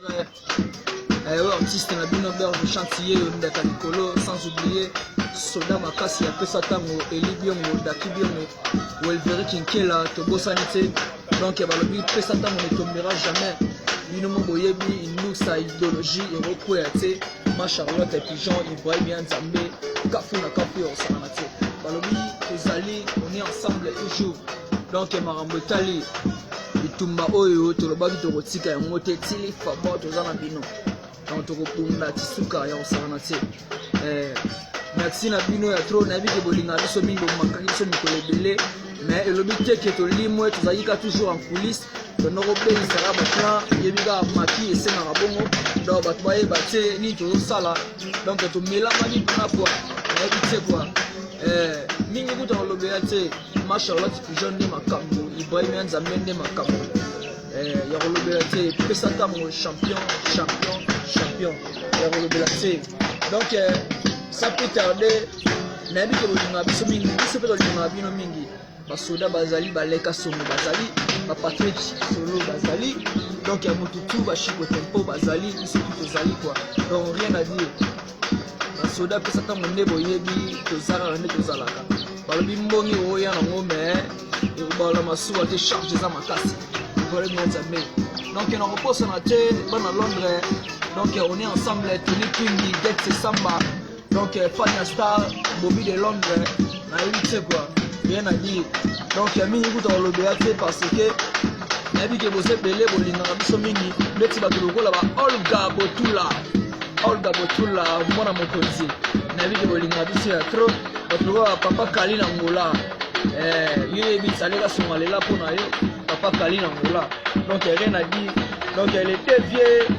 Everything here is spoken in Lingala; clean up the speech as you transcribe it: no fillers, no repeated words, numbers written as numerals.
Oyo artiste na bino Berge Chantier ndaka likolo, sans oublier soda makasi apesa ntango Eli Biongo, Daki Biongo, Welveri Kinkela, tobosani te. Donc balobi pesa ntango ne tombera jamais. Bino mo boyebi inusa idéologie ekokwea te. Ma Charlotte Pigeon, Ibrahim ya Nzambe, kafu na kafu ya kosangana te. Balobi tozali, on est ensemble toujours. Donc makambo etali bitumba oyo tolobaki tokotika yango te tili fabo, toza na bino. Donc tokobunda ti suka ya kosangana te. Merci na bino ya trop. Nayebi ke bolingaka biso mingi, bomakaki biso mikolo ebele, mais elobi te ke tolimwe. Tozalaki ka toujours en coulisse, tondo kobelisaka baplan. Yebi kaka maki esengaka bongo, donc bato bayeba te nini tozosala. Donc tomelamaki mpona kua nayebi te kua mingi kuta kolobela te. Ma Charlotte Pigeon nde makambo, Ibrahim ya Nzambe nde makambo ya kolobela te. Pesa ntango champion, champion, champion ya kolobela te. Donc sans plus tarder, nayebi ke bolingaka biso mingi, biso mpe tolingaka bino mingi. Basoda bazali, baleka songo bazali, bapatrik solo bazali, donc ya motu tu bashiko tempo bazali, biso tu tozali quoi. Donc rien à dire, basoda apesa ntango nde boyebi tozalaka nde tozalaka. Balobi mbongi oya nango, mais ekobalola masuwa te, charge eza makasi, problème ya Nzambe. Donc nakobosana te bana Londres. Donc on est ensemble, Tony Twingi, Get Samba, donc Fania Star, Bobby de Londres, nayebi te quoi, rien à dire. Donc mingi kuta kolobela te parce que nayebi ke boza ebele, bolingaka biso mingi, neti bato lokola ba Olga Botula, Olga Botula mwana mokonzi, nayebi ke bolingaka biso ya trop. Bato lokola papa Kali na Ngola, yo yebi saleka songa lela mpo na yo papa Kali na Ngola. Donc rien à dire, donc les deux vieux.